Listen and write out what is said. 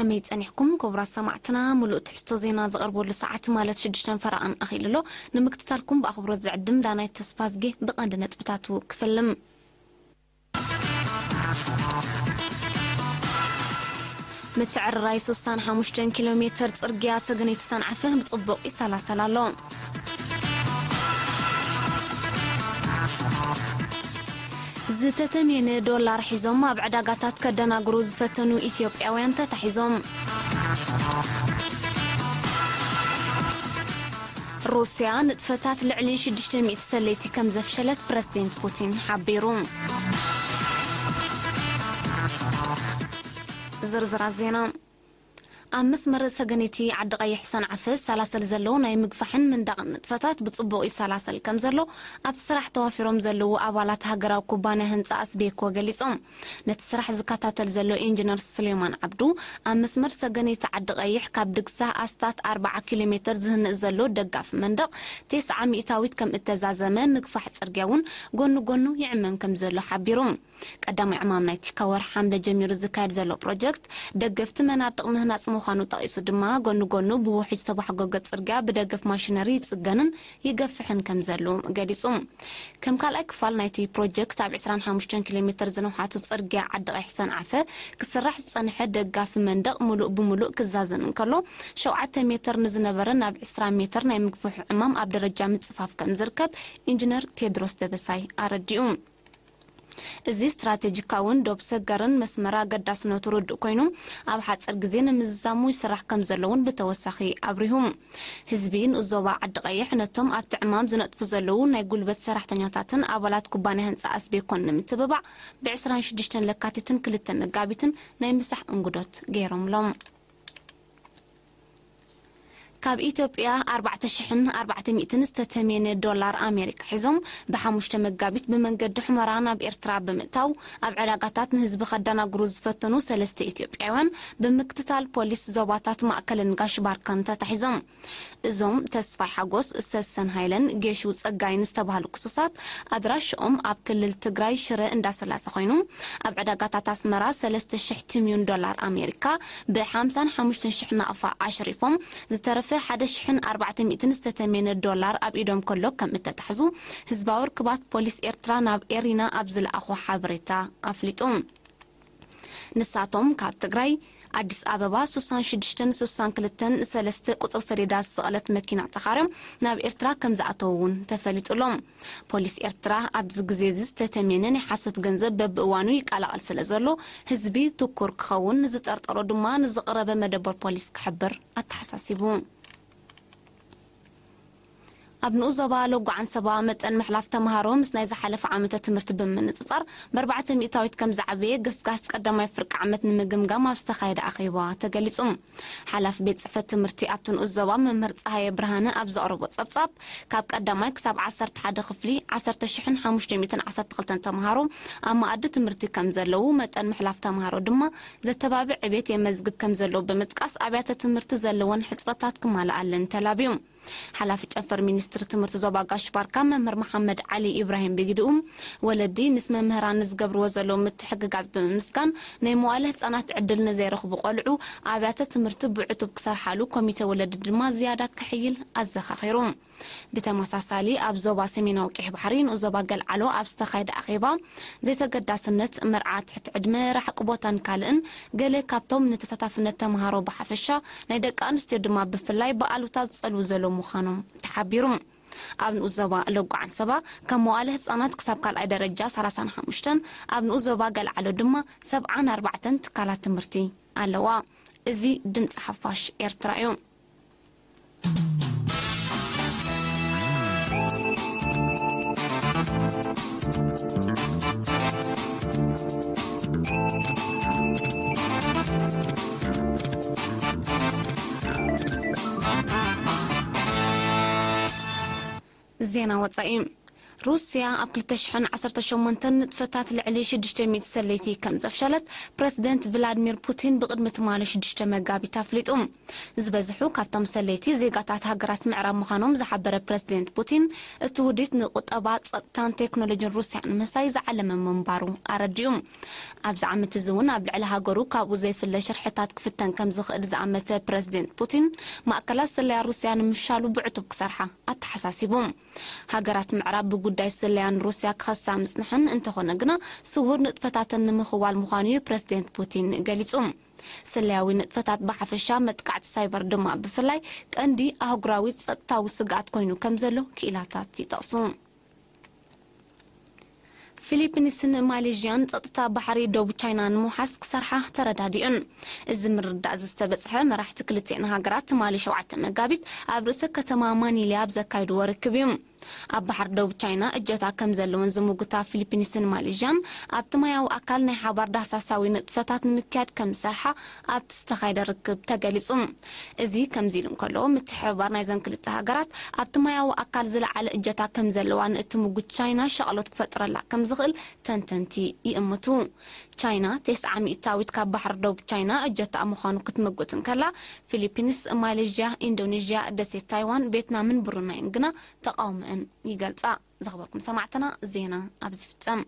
ከመይ ጸኒሕኩም ክቡራት ሰማዕትና? ምሉእ ትሕዝቶ ዜና ዝቐርበሉ ሰዓት ማለት ሽዱሽተን ፈረቓን ኣኺሉ ኣሎ። ንምክትታልኩም ብኣኽብሮት ዝዕድም ዳናይት ተስፋዝጌ። ብቐንዲ ነጥብታቱ ክፈልም። ምትዕርራይ ሱሳን ሓሙሽተን ኪሎ ሜተር ጽርግያ ሰገነይቲ ሰንዓፈ ብጽቡቕ ይሰላሰል ኣሎ። ዝተተምየነ ዶላር ሒዞም ኣብ ዕዳጋታት ከደናግሩ ዝፈተኑ ኢትዮጵያውያን ተታሒዞም። ሩስያ ንጥፈታት ልዕሊ ሽዱሽተ ሚእቲ ሰለይቲ ከም ዘፍሸለት ፕረዚደንት ፑቲን ሓቢሩ። ዝርዝራት ዜና። ኣብ መስመር ሰገነይቲ ዓዲ ቀይሕ ሰንዓፈ ዝሰላሰል ዘሎ ናይ ምግፋሕን ምንዳቕን ንጥፈታት ብጽቡቕ ይሰላሰል ከም ዘሎ ኣብቲ ስራሕ ተዋፊሮም ዘለዉ ኣባላት ሃገራዊ ኩባንያ ህንጻ ኣስቤኮ ገሊጾም። ነቲ ስራሕ ዝከታተል ዘሎ ኢንጂነር ስሌማን ዓብዱ፣ ኣብ መስመር ሰገነይቲ ዓዲ ቀይሕ ካብ ድግሳ ኣስታት ኣርብዓ ኪሎ ሜተር ዝህንእ ዘሎ ደጋፊ መንደቕ ተስዓ ሚእታዊት ከም እተዛዘመ፣ ምግፋሕ ጽርግያ እውን ጎኑ ጎኑ ይዕመም ከም ዘሎ ሓቢሩ። ቀዳማይ ዕማም ናይቲ ካብ ወርሒ ሓምለ ጀሚሩ ዝካየድ ዘሎ ፕሮጀክት ደገፍቲ መናድቕ ምህናጽ ምዃኑ ጠቒሱ ድማ፣ ጎኑ ጎኑ ብውሑጅ ዝተባሕጎገ ጽርግያ ብደገፍ ማሽነሪ ይጽገንን ይገፍሕን ከም ዘሎ ገሊጹ። ከም ካልኣይ ክፋል ናይቲ ፕሮጀክት ኣብ ዕስራን ሓሙሽተን ኪሎ ሜተር ዝነውሓቱ ጽርግያ ዓዲ ቀይሕ ሰንዓፈ ክስራሕ ዝጸንሐ ደጋፊ መንደቕ ምሉእ ብምሉእ ክዛዘም እንከሎ፣ ሸውዓተ ሜተር ንዝነበረ ናብ ዕስራ ሜተር ናይ ምግፍሑ ዕማም ኣብ ደረጃ ምጽፋፍ ከም ዝርከብ ኢንጂነር ቴድሮስ ደበሳይ ኣረዲኡ። እዚ ስትራቴጂካውን ዶብ ሰገርን መስመር ኣገዳስነቱ ርዱእ ኮይኑ፣ ኣብ ሓጺር ግዜ ንምዝዛሙ ይስራሕ ከም ዘሎ እውን ብተወሳኺ ኣብሪሁ። ህዝቢ ንኡስ ዞባ ዓዲ ቀይሕ ነቶም ኣብቲ ዕማም ዝነጥፉ ዘለዉ ናይ ጉልበት ሰራሕተኛታትን ኣባላት ኩባንያ ህንጻ ኣስቤኮን ንምትብባዕ ብ ዕስራን ሽዱሽተን ለካቲትን ክልተ መጋቢትን ናይ ምሳሕ እንግዶት ገይሮምሎም። ካብ ኢትዮጵያ ኣርባዕተ ሽሕን ኣርባዕተ ሚእትን ዝተተምየነ ዶላር ኣሜሪካ ሒዞም ብሓሙሽተ መጋቢት ብመንገዲ ሑመራ ናብ ኤርትራ ብምእታው ኣብ ዕዳጋታት ንህዝቢ ከደናግሩ ዝፈተኑ ሰለስተ ኢትዮጵያውያን ብምክትታል ፖሊስ ዞባታት ማእከልን ጋሽ ባርካን ተታሒዞም። እዞም ተስፋይ ሓጎስ፣ ሰሰን ሃይለን ጌሹ ጸጋይን ዝተባህሉ ክሱሳት ኣድራሽኦም ኣብ ክልል ትግራይ ሽረ እንዳስላሰ ኮይኑ፣ ኣብ ዕዳጋታት ኣስመራ ሰለስተ ሽሕ ትምዩን ዶላር ኣሜሪካ ብ ሓምሳን ሓሙሽተን ሽሕ ናቕፋ ኣሽሪፎም፣ ዝተረፈ ሓደ ሽሕን ኣርባዕተ ሚእትን ዝተተመነ ዶላር ኣብ ኢዶም ከሎ ከም እተታሕዙ ህዝባዊ ርክባት ፖሊስ ኤርትራ ናብ ኤሪና ኣብ ዝለኣኾ ሓበሬታ ኣፍሊጡ። ንሳቶም ካብ ትግራይ ኣዲስ ኣበባ ሱሳን ሽዱሽተን ሱሳን ክልተን ሰለስተ ቁጽሪ ሰሌዳ ዝሰቐለት መኪና ተኻርዮም ናብ ኤርትራ ከም ዝኣተዉ እውን ተፈሊጡ ኣሎ። ፖሊስ ኤርትራ ኣብዚ ግዜ እዚ ዝተተሜነ ናይ ሓሶት ገንዘብ በብእዋኑ ይቀላቐል ስለ ዘሎ ህዝቢ ትኩር ክኸውን፣ ንዝጠርጠሮ ድማ ንዝቐረበ መደበር ፖሊስ ክሕብር ኣተሓሳሲቡ። ኣብ ንኡስ ዞባ ሎጎ ዓንሰባ መጠን ምሕላፍ ተምሃሮ ምስ ናይ ዝሓለፈ ዓመተ ትምህርቲ ብምንጽጻር ብኣርባዕተ ሚእታዊት ከም ዝዓበየ ገስጋስ ቀዳማይ ፍርቂ ዓመት ንምግምጋም ኣብ ዝተኻየደ ኣኼባ ተገሊጹ። ሓላፊ ቤት ጽሕፈት ትምህርቲ ኣብቲ ንኡስ ዞባ መምህር ጸሃየ ብርሃነ ኣብ ዘቕረቦ ጸብጻብ፣ ካብ ቀዳማይ ክሳብ ዓሰርተ ሓደ ክፍሊ ዓሰርተ ሽሕን ሓሙሽተ ሚእትን ዓሰርተ ክልተን ተምሃሮ ኣብ መኣዲ ትምህርቲ ከም ዘለዉ፣ መጠን ምሕላፍ ተምሃሮ ድማ ዘተባብዕ ዕቤት የመዝግብ ከም ዘለዉ ብምጥቃስ፣ ኣብያተ ትምህርቲ ዘለወን ሕጽረታት ክማልኣለን ተላብዩ። ሓላፊ ጨንፈር ሚኒስትሪ ትምህርቲ ዞባ ጋሽ ባርካ መምህር መሓመድ ዓሊ ኢብራሂም ብግድኡ፣ ወለዲ ምስ መምህራን ንዝገብርዎ ዘለዉ ምትሕግጋዝ ብምምስጋን፣ ናይ መዋእለ ህጻናት ዕድል ንዘይረኽቡ ቆልዑ ኣብያተ ትምህርቲ ብዕቱብ ክሰርሓሉ ኮሚተ ወለዲ ድማ ዝያዳ ክሕይል ኣዘኻኺሩ። ብተመሳሳሊ ኣብ ዞባ ሰሜናዊ ቀይሕ ባሕሪ ንኡስ ዞባ ገልዓሎ ኣብ ዝተኻየደ ኣኼባ፣ ዘይተገዳስነት፣ መርዓ ትሕቲ ዕድመ፣ ራሕቂ ቦታን ካልእን ገለ ካብቶም ንተሳታፍነት ተምሃሮ ብሓፈሻ ናይ ደቂ ኣንስትዮ ድማ ብፍላይ ብኣሉታ ዝጸልዉ ዘለዉ ምዃኖም ተሓቢሩ። ኣብ ንኡስ ዞባ ሎጎ ዓንሰባ ካብ መዋእለ ህጻናት ክሳብ ካልኣይ ደረጃ ሰላሳን ሓሙሽተን፣ ኣብ ንኡስ ዞባ ገልዓሎ ድማ ሰብዓን ኣርባዕተን ትካላት ትምህርቲ ኣለዋ። እዚ ድምጺ ሓፋሽ ኤርትራ እዩ። ዜና ወጻኢ። ሩስያ ኣብ ክልተ ሽሕን ዓሰርተ ሸሞንተን ንጥፈታት ልዕሊ ሽዱሽተ ሚእቲ ሰለይቲ ከም ዘፍሸለት ፕረዚደንት ቭላድሚር ፑቲን ብቕድሚ ትማሊ ሽዱሽተ መጋቢት ኣፍሊጡ። ዝበዝሑ ካብቶም ሰለይቲ ዜጋታት ሃገራት ምዕራብ ምዃኖም ዝሓበረ ፕረዚደንት ፑቲን፣ እቲ ውዲት ንቁጠባ፣ ጸጥታን ቴክኖሎጂን ሩስያ ንምስታይ ዝዓለመ ምንባሩ ኣረዲኡ። ኣብዚ ዓመት እዚ እውን ኣብ ልዕሊ ሃገሩ ካብኡ ዘይፍለ ሽርሕታት ክፍተን ከም ዝኽእል ዝኣመተ ፕረዚደንት ፑቲን፣ ማእከላት ስለያ ሩስያ ንምፍሻሉ ብዕቱብ ክሰርሓ ኣተሓሳሲቡ። ሃገራት ምዕራብ ብጉዳይ ስለያን ሩስያ ክኸሳ ምጽንሐን እንተኾነ ግና፣ ስውር ንጥፈታተን ንምኽዋል ምዃኑ እዩ ፕረዚደንት ፑቲን ገሊጹ። ስለያዊ ንጥፈታት ብሓፈሻ፣ መጥቃዕቲ ሳይበር ድማ ብፍላይ፣ ቀንዲ ኣህጉራዊ ጸጥታዊ ስግኣት ኮይኑ ከም ዘሎ ክኢላታት ይጠቕሱ። ፊሊፒንስን ማሌዥያን ጸጥታ ባሕሪ ደቡብ ቻይና ንምውሓስ ክሰርሓ ተረዳዲኡን። እዚ ምርዳእ ዝተበጽሐ መራሕቲ ክልቲአን ሃገራት ትማሊ ሸውዓተ መጋቢት ኣብ ርእሰ ከተማ ማኒላ ኣብ ዘካየድዎ ርክብ እዩ። ኣብ ባሕሪ ደቡብ ቻይና እጀታ ከም ዘለወን ዝምጉታ ፊሊፒንስን ማሌዥያን፣ ኣብቲ ማያዊ ኣካል ናይ ሓባር ዳህሳሳዊ ንጥፈታት ንምክያድ ከም ዝሰርሓ ኣብቲ ዝተኻየደ ርክብ ተገሊጹ። እዚ ከምዚ ኢሉ እንከሎ፣ ምትሕብባር ናይዘን ክልተ ሃገራት ኣብቲ ማያዊ ኣካል ዝለዓለ እጀታ ከም ዘለዋ ንእትምጉት ቻይና ሻቕሎት ክፈጥረላ ከም ዝኽእል ተንተንቲ ይእምቱ። ቻይና ተስዓ ሚእታዊት ካብ ባሕሪ ደቡብ ቻይና እጀታ ምዃኑ ክትምጉት እንከላ፣ ፊሊፒንስ፣ ማሌዥያ፣ ኢንዶኔዥያ፣ ደሴት ታይዋን፣ ቬትናምን ብሩናይን ግና ተቓውሞአን ይገልጻ። ዝኸበርኩም ሰማዕትና፣ ዜና ኣብዚ ፍጸም።